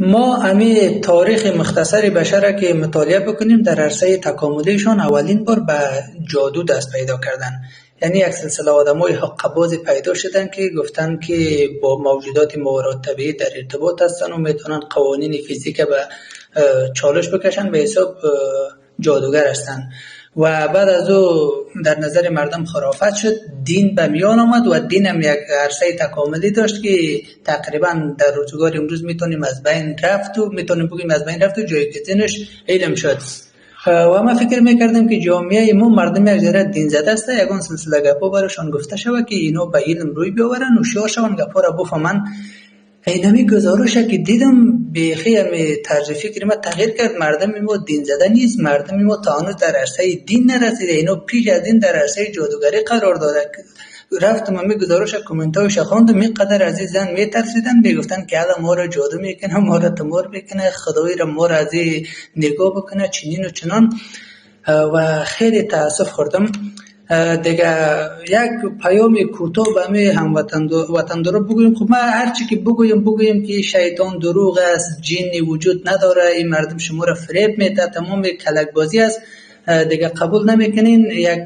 ما امی تاریخ مختصر بشر که مطالعه بکنیم، در عرصه تکاملیشان اولین بار به جادو دست پیدا کردن. یعنی یک سلسله آدمای حقه‌باز پیدا شدن که گفتن که با موجودات ماورا طبیعی در ارتباط هستن و میتونن قوانین فیزیک به چالش بکشن، به حساب جادوگر هستن. و بعد از او در نظر مردم خرافت شد، دین به میان آمد و دین هم یک عرصه تکاملی داشت که تقریبا در روزگار امروز میتونیم از بین رفت و میتونیم بگیم از بین رفت و جایگزینش علم شد. و ما فکر میکردم که جامعه ما، مردم یک ذره دین زده است، یگان سلسله گپا براشان گفته شود که اینا به علم روی بیاورن و شیار شوند، گپا را بفهمن. اینمی گزارش که دیدم، بیخی همی طرز فکر ما تغییر کرد. مردم ما دین زده نیست، مردم ما تا هنوز در عرصه دین نرسیده، اینا پیش از این در عرصه جادوگری قرار داره. رفتم همی گزارش کامنت خواندم، اینقدر از این زن میترسیدن، میگفتن که الان ما را جادو میکنه، ما را تمار میکنه، خدای را ما را از نگاه بکنه، چنین و چنان، و خیلی تاسف خوردم. دیگه یک پیام کوتاه به همه هموطندارا بگویم. خب، ما هرچی که بگویم بگویم که شیطان دروغ است، جنی وجود نداره، این مردم شما را فریب میده، تمام کلک بازی است، دیگه قبول نمیکنین. یک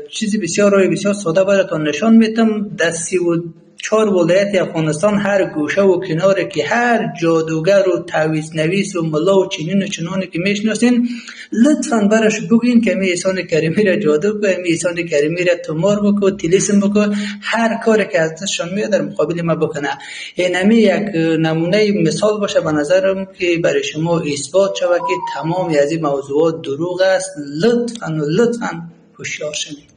چیزی بسیار بسیار ساده براتون نشان میتم. در 34 ولایت افغانستان، هر گوشه و کنار که هر جادوگر و تعویذ نویس و ملا و چنین و چنانی که میشناسین، لطفا برش بگوین که می احسان کریمی را جادو کو، می احسان کریمی را تمار بکو، طلسم بکو، هر کاری که از دستشان میاد در مقابل ما بکنه. این یک نمونه مثال باشه به نظرم که برای شما اثبات شود که تمام از این موضوعات دروغ است. لطفا لطفا هوشیار شوید.